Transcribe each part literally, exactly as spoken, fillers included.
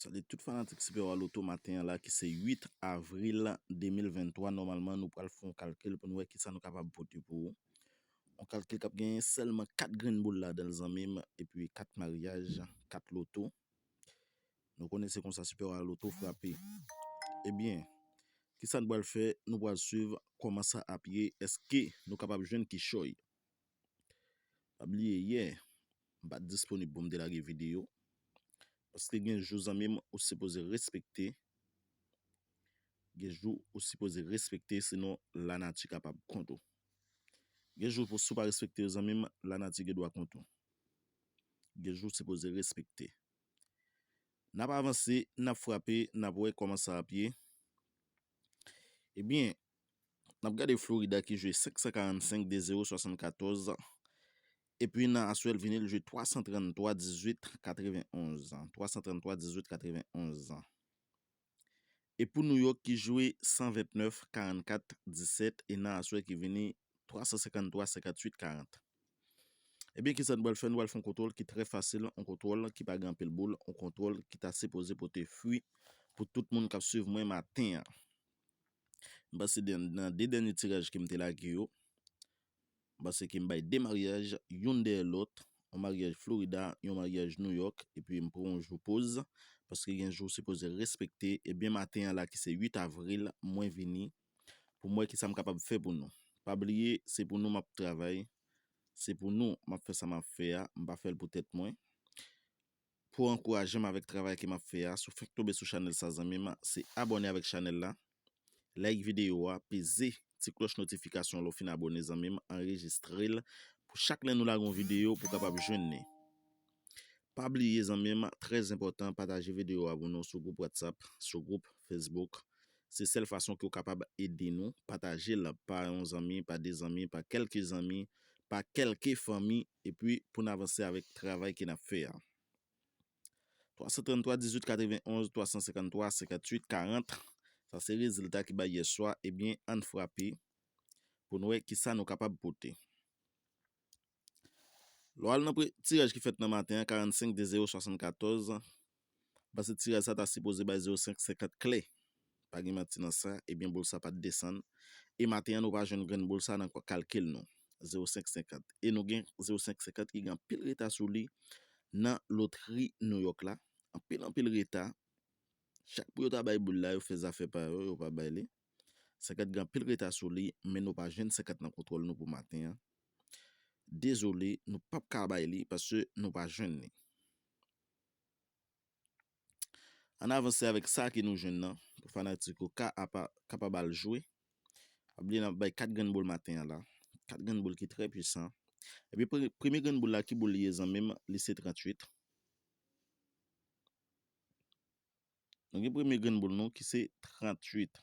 Salye tout fanatik Super Wa Loto maten an la ki se uit avril de mil venntwa. Nòmalman, nou pral fè yon kalkil pou nou wè kisa nou kapab pote pou ou. Yon kalkil k ap genyen sèlman kat grenn boul ladan l, zanmi m, epi kat maryaj, kat loto. Nou konnen se konsa Super Wa Loto frape. Ebyen, kisa nou pral fè? Nou pral swiv kòman sa ap ye. Èske nou kapab jwenn kichòy? Pa bliye, yè, m pa t disponib pou m te lage videyo. Paske gen jou, zanmi m, ou sipoze respekte. Gen jou ou sipoze respekte, sinon lanati kapab kont ou. Gen jou pou, si w pa respekte yo, zanmi m, lanati gen dwa kont ou. Gen jou ou sipoze respekte. N ap avanse, n ap frape, n ap wè kòman sa ap ye. Ebyen, n ap gade Florida ki jwe senk san karannsenk de zewo swasannkatòz. Epi nan aswè l vini, l jwe twa san tranntwa dizuit katrevenonz. Twa san tranntwa dizuit katrevenonz. E pou New York ki jwe san ventnèf karannkat disèt, e nan aswè ki vini, twa san senkanntwa senkantuit karant. Ebyen, kisa nou pral fè? Nou pral fè yon kontwòl ki trè fasil, yon kontwòl ki pa gen anpil boul, yon kontwòl ki ta sipoze pote fwi pou tout moun k ap swiv mwen maten an. M panse de, nan de dènye tiraj ke m te lage yo, m panse ke m bay de maryaj, youn dèyè lòt, yon maryaj Florida, yon maryaj New York, epi m pran yon jou poz, paske gen jou sipoze respekte. Ebyen, maten an la ki se uit avril, mwen vini pou m wè kisa m kapab fè pou nou. Pa bliye, se pou nou m ap travay, se pou nou m ap fè sa m ap fè a, m pa fè l pou tèt mwen. Pou ankouraje m avèk travay ke m ap fè a, si w fenk tonbe sou chanèl sa, zanmi m, se abòne avèk chanèl la, like videyo a, peze ti klòch notifikasyon lè w fin abòne, zanmi m, anrejistre l pou chak lè nou lage yon videyo pou w kapab jwenn li. Pa bliye, zanmi m, trè enpòtan, pataje videyo a pou nou sou gwoup WhatsApp, sou gwoup Facebook. Se sèl fason ke w kapab ede nou. Pataje l pa yon zanmi, pa de zanmi, pa kèlke zanmi, pa kèlke fanmi, epi pou n avanse avèk travay ke n ap fè a. Twa san tranntwa dizuit katrevenonz, twa san senkanntwa senkantuit karant. Sa se rezilta ki bay yè swa. Ebyen, ann frape pou n wè kisa nou kapab pote. Lè w al nan pre-, tiraj ki fèt nan maten an, karannsenk de zewo swasannkatòz, paske tiraj sa ta sipoze bay zewo senk senkant klè. Pa gen manti nan sa, ebyen boul sa pa t desann. E maten an, nou pa jwenn grenn boul sa nan kalkil nou. Zewo senk senkant. E nou gen zewo senk senkant ki gen anpil reta sou li nan lotri New York la. Anpil, anpil reta. Chak pou yo ta bay boul la, yo fè zafè pa yo, yo pa bay li. Senkant gen anpil reta sou li, men nou pa jwenn senkant nan kontwòl nou pou maten an. Dezole, nou p ap ka bay li paske nou pa jwenn li. Ann avanse avèk sa ke nou jwenn nan, pou fanatik yo ka apa-, kapab al jwe. Pa bliye n ap bay kat grenn boul maten an la. Kat grenn boul ki trè pwisan. Epi pre-, premye grenn boul la, ki boul li ye, zanmi m? Li se tranntuit. Nou gen premye grenn boul nou ki se tranntuit.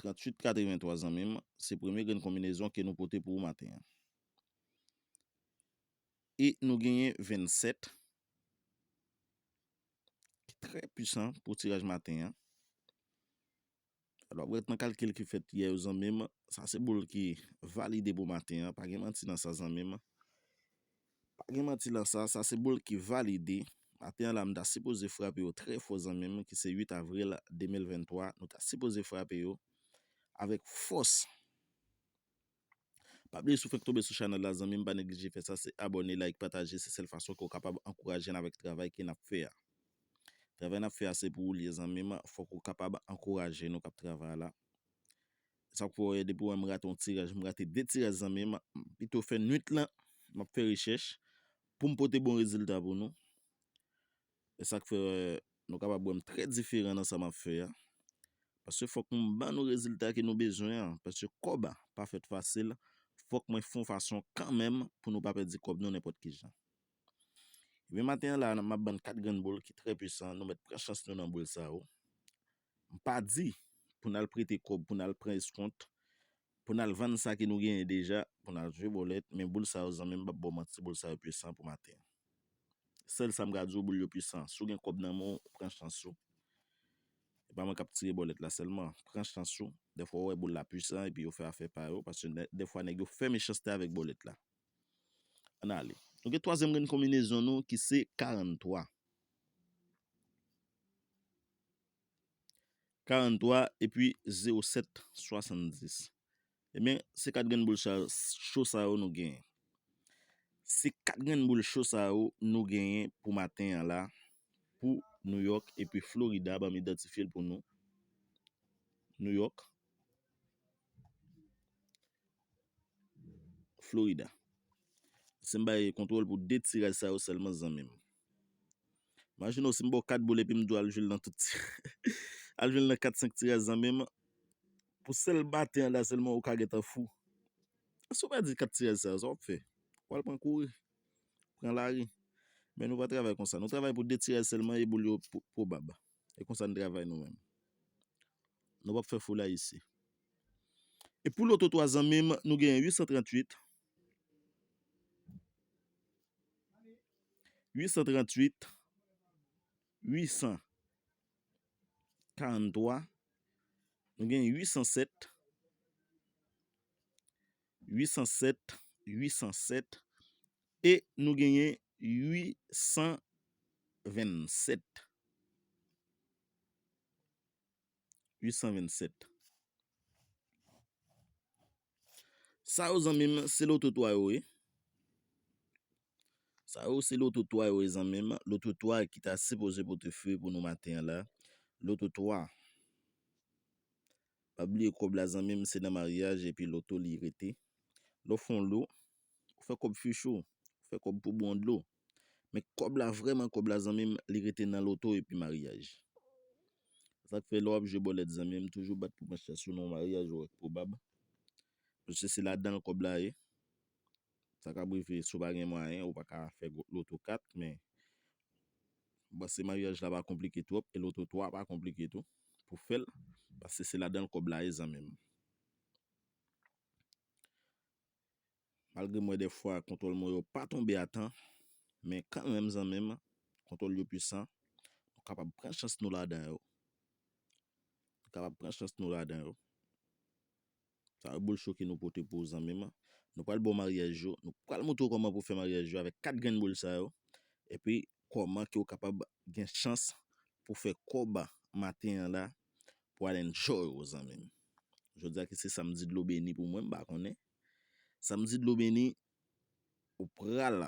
Tranntuit katreventwa, zanmi m, se premye grenn konbinezon ke nou pote pou ou maten an. E nou genyen vennsèt, ki trè pwisan pou tiraj maten an. Alò, w ap wè nan kalkil ki fèt yè yo, zanmi m, sa se boul ki valide pou maten an. Pa gen manti nan sa, zanmi m. Pa gen manti nan sa, sa se boul ki valide. Maten an la, m ta sipoze frape yo trè fò, zanmi m, ki se uit avril de mil venntwa. Nou ta sipoze frape yo avèk fòs. Pa bliye, si w fèk tonbe sou chanèl la, zanmi m, pa neglije fè sa, se abòne, like, pataje, se sèl fason ke w kapab ankouraje n avèk travay ke n ap fè a. Travay n ap fè a, se pou ou l ye, zanmi m, fòk ou kapab ankouraje nou k ap travay la. Sa k fè w wè, depi w wè m rate yon tiraj, m rate de tiraj, zanmi m, m pito fè nwit lan, m ap fè rechèch pou m pote bon rezilta pou nou. E sa k fè, nou kapab wè m trè diferan nan sa m ap fè a. Paske fòk m ban nou rezilta ke nou bezwen an. Paske kòb pa fèt fasil. Fòk mwen fè yon fason kanmenm pou nou pa pèdi kòb nou nenpòt ki jan. Ebyen, maten an la, m ap ban n kat grenn boul ki trè pwisan. Nou mèt pran chans nou nan boul sa yo. M pa di pou n al prete kòb, pou n al pran eskont, pou n al vann sa ke nou genyen deja, pou n al jwe bòlèt. Men boul sa yo, zanmi m, m p ap ba w manti, boul sa yo pwisan pou maten an. Sèl sa m ka di w, boul yo pwisan. Si w gen kòb nan men w, pran chans ou. E pa mwen k ap tire bòlèt la sèlman. Pran chans ou. Dèfwa w wè boul la pwisan epi yo fè afè pa yo, paske dè-, dèfwa nèg yo fè mechanste avèk bòlèt la. Ann ale. Nou gen twazyèm grenn konbinezon nou ki se karant twa. Karant twa epi zewo sèt swasanndis. Ebyen, se kat grenn boul cha-, cho sa yo nou genyen. Se kat grenn boul cho sa yo nou genyen pou maten an la, pou New York epi Florida, ban m idantifye l pou nou. New York, Florida. Se m bay kontwòl pou de tiraj sa yo sèlman, zanmi m. Imajine w si m ba w kat boul epi m di w al jwe l nan tout ti-, al jwe l nan kat senk tiraj, zanmi m. Pou sèl maten an la sèlman ou ka gentan fou. Si w pèdi kat tiraj sa yo, sa w ap fè? W al pran kouri, pran lari. Men nou pa travay konsa. Nou travay pou de tiraj sèlman e boul yo po-, pwobab. E konsa n travay nou menm. Nou p ap fè fou la isi. E pou loto twa, zanmi m, nou genyen uit san tranntuit, uit san tranntuit, uit san karanntrwa, nou genyen uit san sèt, uit san sèt, uit san sèt, e nou genyen uit san vennsèt. Uit san vennsèt. Sa yo, zanmi m, se loto twa yo ye. Sa yo, se loto twa yo ye, zanmi m. Loto twa ki ta sipoze pote fwi pou nou maten an la. Loto twa. Pa bliye kòb la, zanmi m, se nan maryaj epi loto li rete. Lè w fè yon lo, ou fè kòb fichou, ou fè kòb pou bon dlo. Men kòb la, vrèman kòb la, zanmi m, li rete nan loto epi maryaj. Sa k fè lè w ap jwe bòlèt, zanmi m, toujou bat pou pran chans ou nan yon maryaj ou wè k pwobab. Paske se ladan l kòb la ye. Sa ka rive si w pa gen mwayen, ou pa ka fè gwo-, loto kat, men m panse maryaj la pa konplike twòp, e loto twa pa konplike tou pou fè l, paske se ladan l kòb la ye, zanmi m. Malgre m wè dèfwa kontwòl mwen yo pa tonbe a tan, men kanmenm, zanmi m, kontwòl yo pwisan, nou kapab pran chans nou ladan yo. Nou kapab pran chans nou ladan yo. Sa yo boul cho ke nou pote pou ou, zanmi m. Nou pral ba w maryaj yo. Nou pral montre w kòman pou fè maryaj yo avèk kat grenn boul sa yo. Epi, kòman ke w kapab gen chans pou fè kòb maten an la pou al enjoy ou, zanmi m. Jodi a ki se samdi dlo beni pou mwen, m pa konnen. Samdi dlo beni, ou pral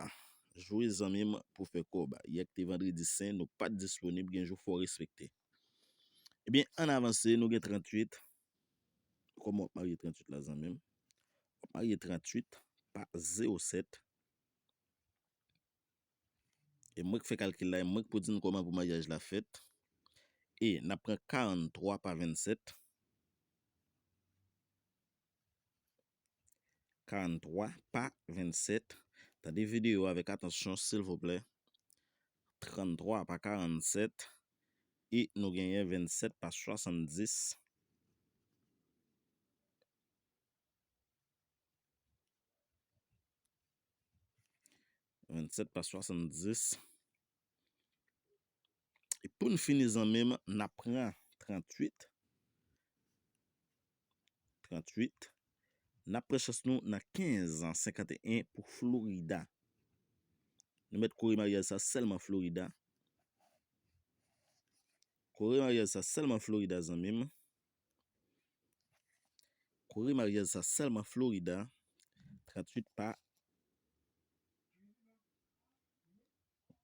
jwe, zanmi m, pou fè kòb. Yè ki te vandredi sen, nou pa t disponib, gen jou fò w respekte. Ebyen, ann avanse, nou gen tranntuit. Kòman w ap marye tranntuit la, zanmi m? W ap marye tranntuit pa zewo sèt. E mwen k fè kalkil la, e mwen k pou di n kòman pou maryaj la fèt. E n ap pran karanntrwa pa vennsèt. Karanntrwa pa vennsèt. Tande videyo a avèk atansyon, silvouplè. Tranntrwa pa karannsèt. E nou genyen vennsèt pa swasanndis. Vennsèt pa swasanndis. E pou n fini, zanmi m, n ap pran tranntuit. Tranntuit. N ap pran chans nou nan kenz an senkanteyen pou Florida. Nou mèt kore maryaj sa sèlman Florida. Kore maryaj sa sèlman Florida, zanmi m. Kore maryaj sa sèlman Florida. Tranntuit pa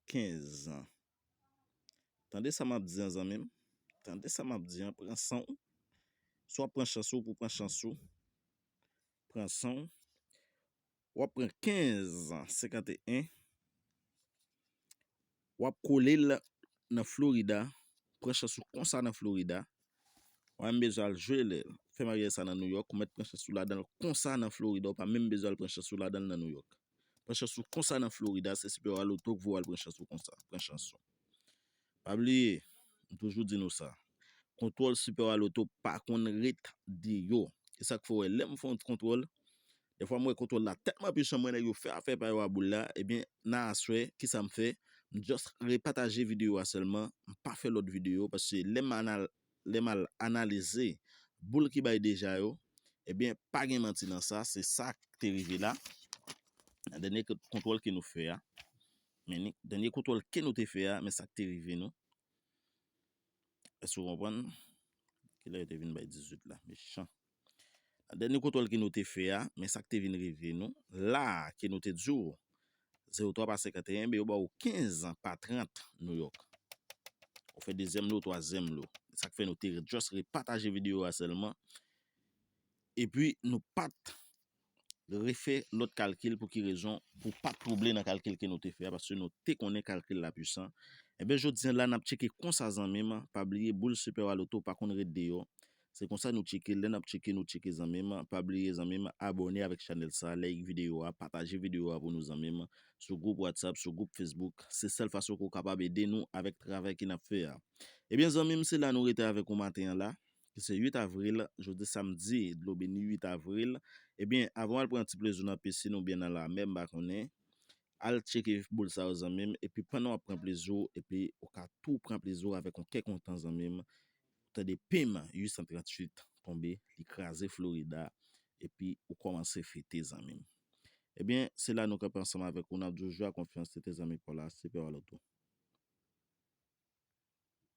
kenz an. Tande sa m ap di an, zanmi m. Tande sa m ap di an. Pran san w. Si w ap pran chans ou, pou pran chans ou. Pran san w. W ap pran kenz an senkanteyen. W ap kole l nan Florida. Pran chans ou konsa nan Florida. W pa menm bezwen al jwe l, fè maryaj sa nan New York. Ou mèt pran chans ou ladan l konsa nan Florida. Ou pa menm bezwen al pran chans ou ladan l nan New York. Pran chans ou konsa nan Florida. Se Super Loto k voye w al pran chans ou konsa. Pran chans ou. Pa bliye, m toujou di nou sa. Kontwòl Super Loto pa konn ret deyò. E sa k fè w wè, lè m fè yon kontwòl, dèfwa m wè kontwòl la tèlman pwisan, m wè nèg yo fè afè pa yo a boul la, ebyen, nan aswè, kisa m fè? M just repataje videyo a sèlman, m pa fè lòt videyo, paske lè m anal-, lè m al analize boul ki bay deja yo, ebyen, pa gen manti nan sa, se sa k te rive la. dènye kontwòl ke nou fè a, men ni- dènye kontwòl ke nou te fè a, men sa k te rive nou. Èske w konprann? Kilè yo te vin bay dizuit la? Mechan. Nan dènye kontwòl ke nou te fè a, men sa k te vin rive nou. La a, ke nou te di w, zewo twa pa senkanteyen, men yo ba w kenz pa trant New York. Ou fè dezyèm lo, twazyèm lo. Sa k fè nou te just repataje videyo a sèlman. Epi nou pa t refè lòt kalkil. Pou ki rezon? Pou pa twouble nan kalkil ke nou te fè a, paske nou te konnen kalkil la pwisan. Ebyen, jodi a la, n ap tcheke konsa, zanmi m. Pa bliye, boul Super Waloto pa konn ret deyò. Se konsa nou tcheke. Lè n ap tcheke, nou tcheke, zanmi m. Pa bliye, zanmi m, abòne avèk chanèl sa, like videyo a, pataje videyo a pou nou, zanmi m, sou gwoup WhatsApp, sou gwoup Facebook. Se sèl fason ke w kapab ede nou avèk travay ke n ap fè a. Ebyen, zanmi m, se la nou rete avèk ou maten an la, ki se uit avril, jodi samdi, dlo beni uit avril. Ebyen, avan w al pran ti plezi w nan pisin oubyen nan lamè, m pa konnen, al tcheke boul sa yo, zanmi m, epi pandan w ap pran plezi w, epi ou ka tou pran plezi w avèk yon kè kontan, zanmi m. Tande, pim, uit san tranntuit tonbe, li kraze Florida, epi ou kòmanse fete, zanmi m. Ebyen, se la nou kanpe ansanm avèk ou, n ap di w jwe a konfyans, se te zanmi pa w la, Super Waloto.